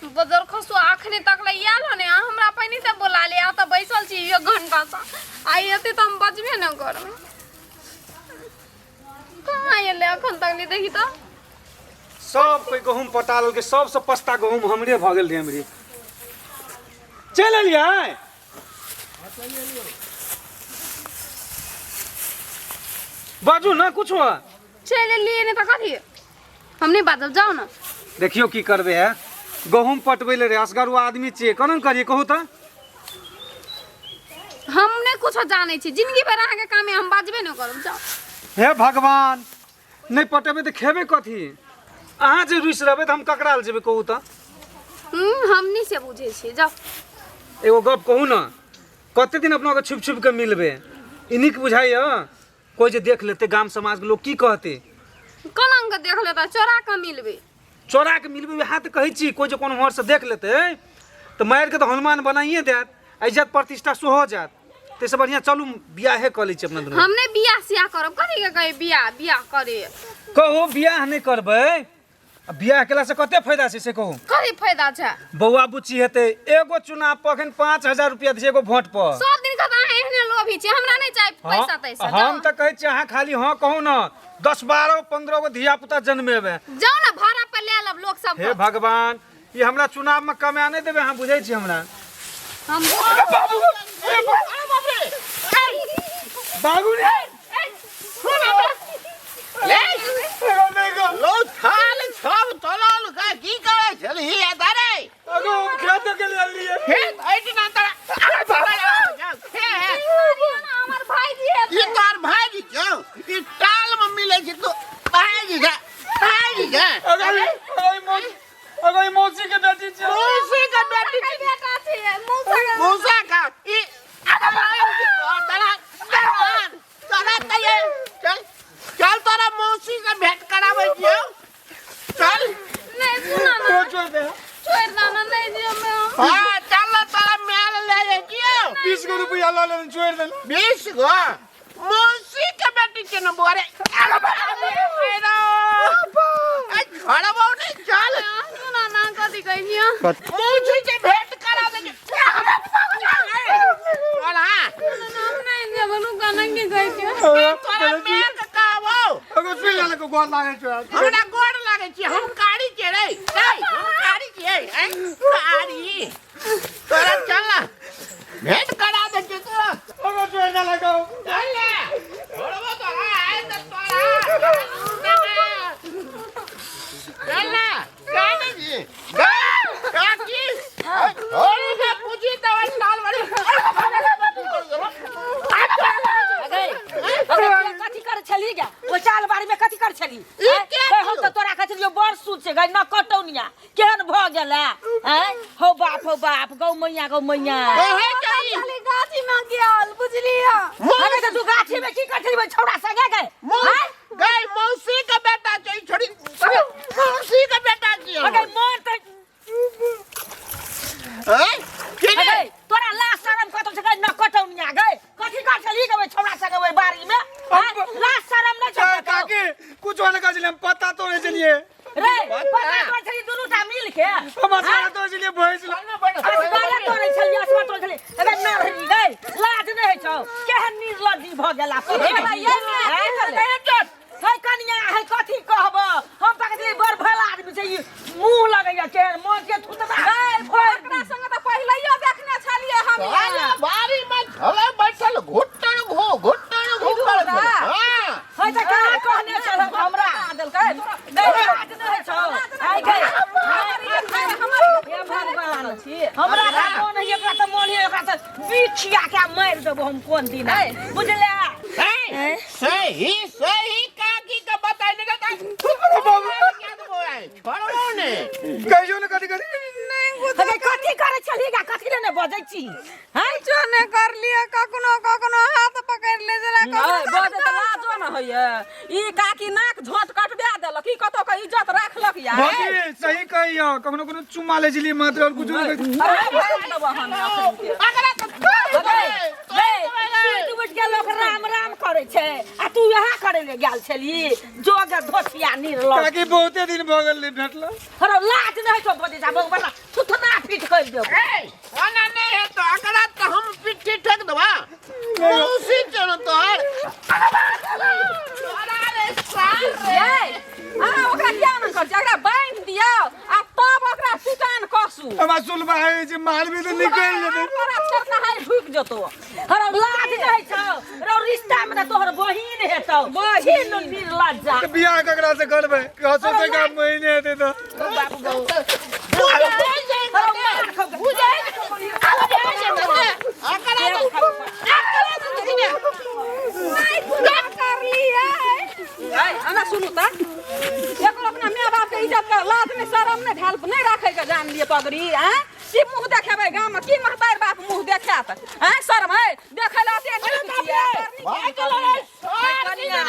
बजर खसु अखने तक ले आयल हो ने अहाँ हमरा पहिने से बोला ले आ तऽ बैसल छी एक घंटा से आइ एते तऽ हम बजबे ने करबै। कहाँ एलै अखन तक नहि देखी तऽ। सब कोई गहूम पटा लेलकै, सबसँ पस्ता गहूम हमरे भऽ गेल रहै हमरे। चलि एलियै? बाजू ने कुछो। चलि एलियै ने तऽ कथी हम नहि बाजब, जाउ ने। देखियौ की करबै है, गहूम पटबै ले रहे, असगरुआ आदमी छियै, कोना करियै कहू तऽ? हम नहि कुछो जानै छी, जिंदगी भरि अहाँके कामे हम बाजबे नहि करब, जाउ। हे भगवान, नहि पटेबै तऽ खेबै कथी? अहाँ जे रुसि रहबै तऽ हम ककरा लग जेबै कहू तऽ? हम नहि से बुझै छियै, जाउ। एगो गप कहू ने, कते दिन अपना के छुपि छुपि के मिलबै? ई नीक बुझाइए? कोइ जे देख लेतै, गाम समाजके लोक की कहतै? कोना के देख लेतै? चोरा के मिलबै। चोरा के मिलबै वएह तऽ कहै छी, कोइ जे कोनो से देख लेतै तऽ मारि के तऽ हनुमान बनाइए देत, आ इज्जत प्रतिष्ठा सेहो जायत। ताहिसँ बढ़िआँ चलू बियाहे कऽ लै छी अपना दुनू। हम नहि बियाह सियाह करब, कथी के कहै बियाह बियाह करे? कहू बियाह नहि करबै, आ बियाह केलासँ कते फायदा छै से कहू? कथी फायदा छै? बौआ बुच्ची हेतै, एगो चुनाव पर एखन 5000 रुपया दै छै एगो वोट पर। सब दिन के तऽ अहाँ एहने लोभी छी, हमरा नहि चाही पैसा तैसा। हम तऽ कहै छी अहाँ खाली हँ कहू ने, 10 12 15 गो धिया पुता जन्मेबै। जाउ ने भाड़ा पर ले लेब लोक सब। हे भगवान, ई हमरा चुनाव में कमा नहि देबै, अहाँ बुझै छी हमरा। हम बाबू रे, लो छाल छब तलाल का की करै छलही ए दारे? अगो हम खेत के ले लिए। खेत ऐठना तोरा, अरे बाबा खेत। हमर भाईजी है। ई तोहर भाईजी छौ? ई टाल में मिलै छै तो भाईजी छै, भाईजी छै। अगर ई मौसी के बेटी छै। मौसी के बेटी के बेटा छै, मौसा के। मौसा का ई अरे भाईजी तोहर, तोरा तोरा तोरा तैये चल चल, तोरा मौसी से भेंट कराबै छियौ, चल। नहीं सुना ना, छोड़ दे, छोड़ दे ना, नहीं जी हम। हाँ चल, तोरा मेल ले जाइ छियौ। 20 गो रुपया लऽ लेने, छोड़ दे। 20 गो मौसी के बेटी के न बोरे। अरे छोड़बो नहीं, चल। सुना ना, कथी कहै छियै? मौसी से भेंट करा दे। चल। हाँ हम नहीं जेबै, रुका ना, की कहै छियै? तोरा मेल के कहबो। अगर सुन ले को गोर लागै छै। हमरा गोर लागै छी? हम कारी छियै रे, रे हम कारी छियै, ऐं कारी तोरा। चल ना, भेंट करा दे छियै तोरा। अगर छोड़ दे लगाओ। चल ले, छोड़बो तोरा आइ तऽ तोरा। चल ना, काने जी गा काकी छोड़ ना, पूछी तऽ साल बड़ी। कथी करै छली गे ओ चाल बाड़ी में? कथी करै छली? ई के? गै, हम तऽ तोरा कहै छलियौ बड़ सूद छै गै, न कटौनिया केहन भऽ गेलै हैं? हौ बाप, हौ बाप, गौ मैया, गौ मैया। कहै छै खाली गाछी में गेल बुझलियै। अरे तऽ तू गाछी में की करै छली ओहि छौड़ा संगे गै? गै मौसी के बेटा छै ई छोड़ी, मौसी के बेटा छियै। अगे मोर तऽ हैं के रे? अगे तोरा लाज शरम कतौ छै गै न कटौनिया? गै कथी करै छली गै ओहि छौड़ा संगे ओहि बाड़ी में, हैं? लाज शरम नहि छौ कतौ? काकी, कुछ नहीं कहै छलियै, हम पता तोड़ै छलियै। रे पता तोड़ै छली दुनू टा मिल के? हम असगरे तोड़ै छलियै भैंस लग। असगरे तोड़ै छली, असगरे तोड़ै छली। अगर न रही गै, लाज नहि होइ छौ? केहन निर्लज्जी भऽ गेला। है कनिया, है कथी कहब हम? तऽ कहै बड़ भला आदमी छै ई, मुँह लगैया केहन मन के थुतबा। ओकरा संगे तऽ पहिलैयो देखने छलियै हम। साला बाड़ी में छलै बैठल, घुट्टन घो घुट्टन घो करै छलै। हाँ है तऽ कहाँ कहने छल हमरा? देलकै। गै लाज नहि होइ छौ? है गै, हे भगवान, हमरा तऽ मोन है एकरा तऽ मोन है एकरा तऽ बिछिया के मारि देबो हम कोन दिन, बुझले? हैं? सही सही काकी के बताइ ने तऽ छोड़बो ने। कहियो ने कथी कथी। अगे कथी करै छली गा? कथी ले ने बजै छी हैं? कुछो नहि करलियै, कखनो कखनो हाथ पकड़ि ले जरा। बजै तऽ लाजो न होइए। ई काकी नाक झोंट कटबा देलक, ई कतौ के इज्जत राखलक यार? भौजी सही कहियो, कखनो कोनो चुम्मा लै छलियै मात्र, और कुछो नहि कहै। अरे भाग देबो हम अखन के। अगरा तऽ गै, सुति उठि के लोक राम राम करै छै आ तू इएह करै ले गेल छली जोग धोसिया निर्लज। काकी, बहुते दिन भऽ गेल नहि भेटल। हरो लाज नहि छौ बजै जा बला। देबो। ए, ओना नहि हेतौ, एकरा तऽ हम पिट्ठी ठोकि देबा। मौसी छौ ने तोहर। तोरा रे सार रे। यै, अहाँ ओकरा किया एना करै छी? एकरा बान्हि दियौ आ तब ओकरा पिटान कसू। हमरा सुलबा होइ छै मारबी तऽ निकलि जेतै। तोरा छेकना हाय ढुकि जेतौ। हरौ लाज नहि छौ रौ, रिश्ता में तऽ तोहर बहिन हेतौ। बहिन। छिन निर्लज्जा। तऽ बियाह ककरा से करबै? कसो से का महीने हेतै तऽ हरौ मार खौ। ऐ, एना सुनू तऽ, एको अपना माय बाप के इज्जत के लाज नहि शरम नहि भेल, नहि राखै के जान लिए पगड़ी। आँय, की मुँह देखेबै गाममे? की महतारि बाप मुँह देखायत? आँय, शरम है देखै लए एते नीक छियै। कनिया,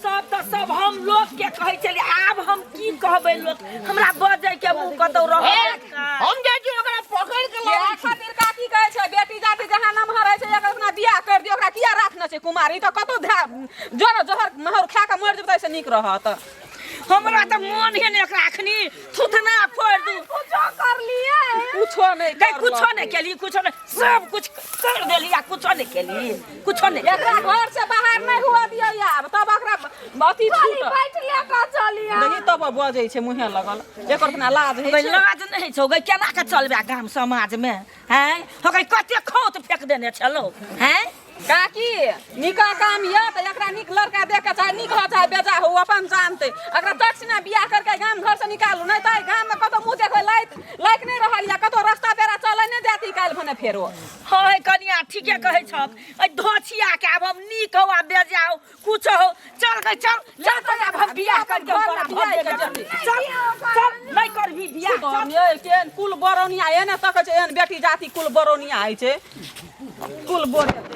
सब तऽ सब हम लोक के कहै छलियै, आब हम की कहबै? लोक हमरा बजै के मुँह कतौ रहत? हम जाइ छी ओकरा पकड़ि के इएह लाबै छी। खातिर काकी कहै छै, बेटी जाति जहाँ नमहर होइ छै एकर अपना बियाह कर दियौ। ओकरा किया राखने छै कुमारी? तऽ कतौ जर जहर महर खा कऽ मरि जेबै तऽ नीक रहत। हमरा तऽ मोन हे ने एकरा अखनी थुथना फोड़ि दू। कुछो कर लिए? कुछो नहि। गै, कुछो नहि केली, कुछो नहि, सब कुछ कर देली आ कुछो नहि केली, कुछो नहि। एकरा घर से बाहर नहि हुआ दियौ आब, तब ओकरा अथी खाली छूटत। बैठ ले कऽ चलिए। देखी, तब बजै छै मुँहे लगल, एकर इतना लाज होइ गै छै? लाज नहि छौ गै? केना के चलबे गाम समाज में? हैं हो गै, कते खौत फेंक देने छलौ हैं। काकी, नीका काम यऽ तऽ एकरा नीक लड़का देख के, चाहे नीक हो चाहे बेजा हो, ओ अपन जानते, एकरा दक्षिणा बियाह करके गाम घर से निकालू, नहि तऽ एहि गाम में कतौ मुँह देखबै लायक लायक नहि रहल यऽ, कतौ रास्ता पेरा चलै नहि देती काल्हि भने फेरो। हँ हे कनिया, ठीके कहै छक। एहि धोछिया के आब हम नीक हो आ बेजा हो, कुछ हो, चल गै, चल चल, तऽ आब हम बियाह करके तोरा बियाह भर के देबै। चल चल, नहि करबी बियाह, चल। ये केहन कुल बरौनिया एने तकै छै, एहन बेटी जाति कुल बरौनिया होइ छै, कुल बोर।